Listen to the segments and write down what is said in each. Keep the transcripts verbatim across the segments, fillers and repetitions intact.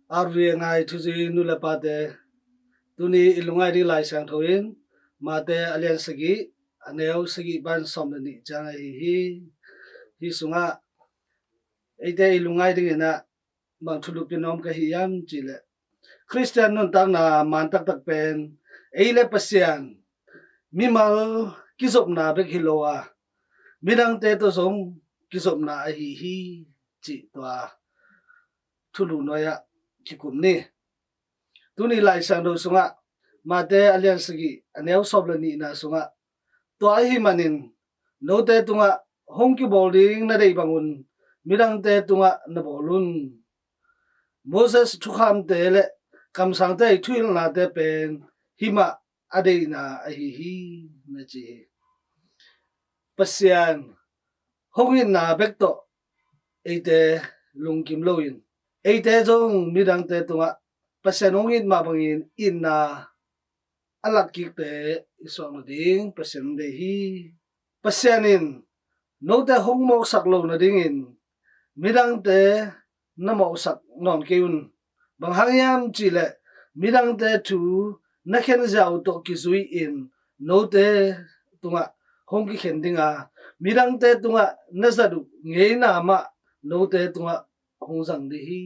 R V A ngai thuzui nu le pate, tuni i lungngai ding Lai Siangtho in Mate a lian sagih, a neu sagih pan sawm le nih ciang ahi hi. Hi sungah eite i lungngai dingin ah bang thulu pia nuam ka hi hiam cih leh, Khristian nuntakna man taktak pen ei le Pasian, mimal kizopna bek hi lo a, midangte tawh zong kizopna ahi hi, cih tua thulu nuai-ah kikum ni. Tuni Lai Siangtho sungah, Mate a lian sagih, a neu sawm le nihna sungah, tua ahih manin note tungah hong kibawl ding na deih bangun midangte tungah na bawl un. Moses thukhamte le kamsangte i thuhilhnate pen himah a deihna ahi hi, na ci hi. Pasian hong itna bek tawh eite lungkim loin, eite zong midangte tungah Pasian hong it mah bangin itna a lakkikte i suak nading Pasian hong deih hi. Pasian in note hong mawhsak lo nadingin midangte na mawhsak nawn kei un. Bang hang hiam cih leh, midangte thu na khen ziau tawh kizui-in note tungah hong kikhen ding a, midangte tungah na zat uh ngeina mah note tungah hong zang ding hi.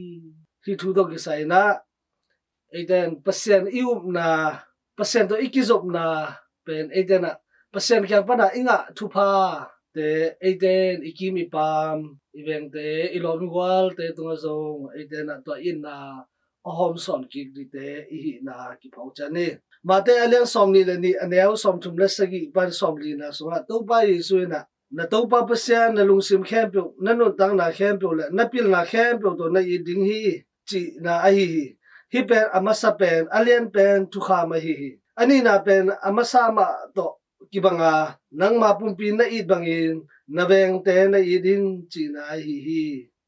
Hih thu tawh kisai-in ah, eite in Pasian i upna, Pasian tawh i kizopna pen eite in ah Pasian kiang pan ah i ngah thuphate eite in i kim i pam, i vengte, i lawm i gualte tungah zong eite in ah tua itna a hawmsawn kik dingte i hihna kiphawk ciat ni. Mate a lian sawm nih le nih, a neu sawm thum le sagih pan sawm lina sungah Topa Jesu in ah, na Topa Pasian na lungsim khempeuh, na nuntakna khempeuh le na pilna khempeuh tawh na it ding hi, cihna ahi hi. Hih pen a masa pen, a lian pen thukham ahi hi. A nihna pen a masa mah tawh kibang a, nangma pumpi na it bangin na vengte na it in, cihna ahi hi.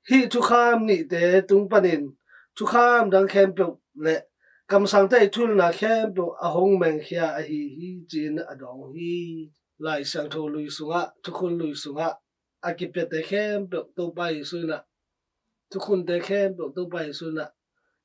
Hih thukham nihte tung panin thukham dang khempeuh le kamsangte i thuhilhna khempeuh a hong mengkhia ahi hi, ci-in a dawng hi. Lai Siangtho lui sungah, thukhun lui sungah a kipiate khempeuh Topa Jesu in ah, thukhunte khempeuh Topa Jesu in ah,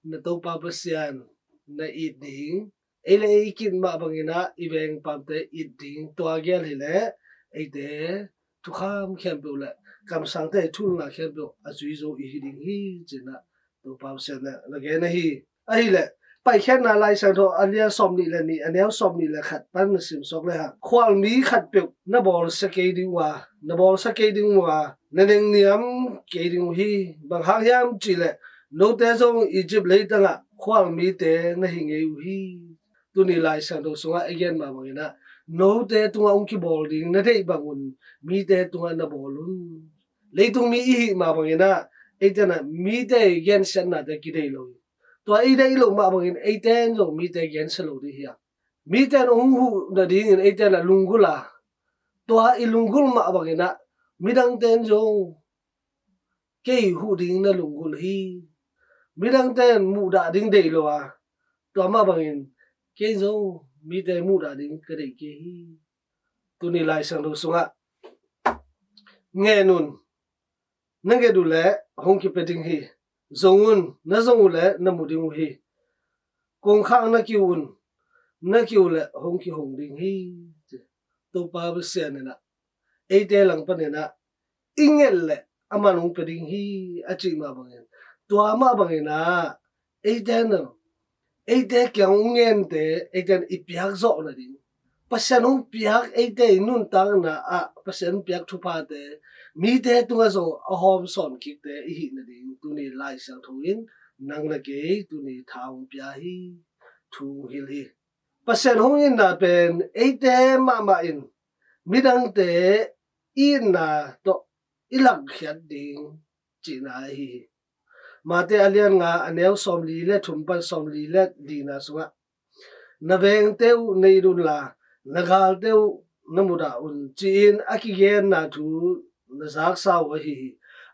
na Topa Pasian na it ding, ei le ei i it mah bangin ah i veng pamte it ding, tua gel hileh eite thukham khempeuh le kamsangte i thuhilhna khempeuh a zui zo i hi ding hi, ci-in ah Topa Pasian in ah na gen ahi. Ahileh, Paikhiatna Lai Siangtho a lian sawm nih le nih, a neu sawm nih le khat pan na simsuak le hang, khualmi khatpeuh na bawlsia kei ding uh a, na bawlsia kei ding uh a, na nengniam kei ding uh hi. Bang hang hiam cih leh, note zong Egypt leitangah khualmite na hi ngei uh hi. Tuni Lai Siangtho sungah i gen mah bangin ah, note tungah hong kibawl ding na deih bangun mite tungah na bawl un. Leitung mi i hih mah bangin ah, eite in ah mite i gensiatnate kidei lo hi. Tua i deih loh mah bangin eite in zong mite gensia lo ding hi a, mite in hong huh nadingin eite in ah lunggulh a, tua i lunggulh mah bangin ah midangte in zong kei huh ding na lunggulh hi. Midangte in muhdah ding deih lo a, tua mah bangin kei zong mite muhdah ding ka deih kei hi. Tuni Lai Siangtho sungah, ngen un, na nget uh leh hong kipia ding hi. Zong un, na zong uh leh na mu ding uh hi. Kongkhak na kiu un, na kiu leh hong kihong ding hi. Topa Pasian in ah eite lang panin ah i nget leh aman hong pia ding hi, a cih mah bangin, tua mah bangin ah eite in, eite kiang hong ngente eite in i piak zawh nading, Pasian hong piak, eite i nuntakna ah Pasian hong piak thuphate mite tungah zong a hawmsawn kikte i hih nading tuni Lai Siangtho in nang le kei tuni tha hong pia hi, thu hong hilh hi. Pasian hong itna pen eite mahmah in midangte itna tawh i lakkhiat ding cihna ahi hi. Mate a lian nga, a neu sawmli le thum pan sawmli le lina sungah, na vengte uh na it unla, na galte uh na mudah un, ci-in a kigenna thu na zaksa uh ahi hi.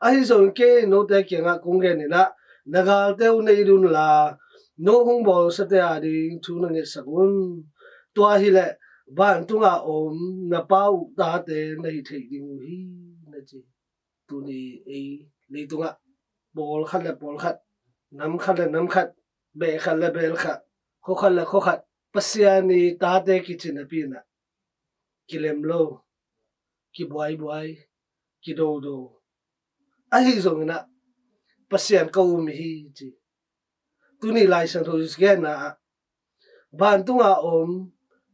Ahi zongin kei note kiangah kong gen in ah, na galte uh na it unla, no hong bawlsiate ading thu na ngetsak un. Tua hileh vantunga om na Pa uh tate na hi thei ding uh hi, na ci. Tuni ei leitungah pawlkhat le pawlkhat nam khat le nam khat, beh khat le bel khat, khua khat le khua khat, Pasian i tate kici napi in ah, kilem lo, kibuaibuai, kidodo, ahi zongin ah, Pasian ka um hi ci. Tuni Lai Siangtho genna ah, vantunga om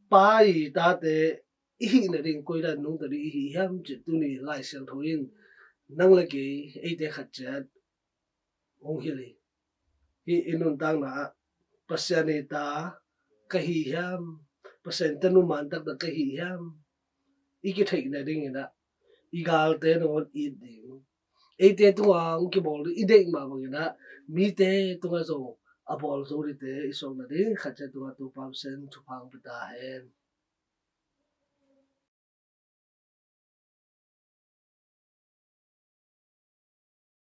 Pa i tate i hih nading koidan nungta ding i hi hiam ci, tuni Lai Siangtho in nang le kei, eite khat ciat hong hilh hi. Hih i nuntakna ah Pasian i ta ka hi hiam, Pasian tanu man taktak ka hi hiam, i kitheih nadingin ah, i galte nangawn it ding, eite tungah hong kibawl ding i deih mah bangin ah, mite tungah zong a bawl zo dingte i suak nading khat ciat tungah Topa Pasian thupha hong pia ta hen.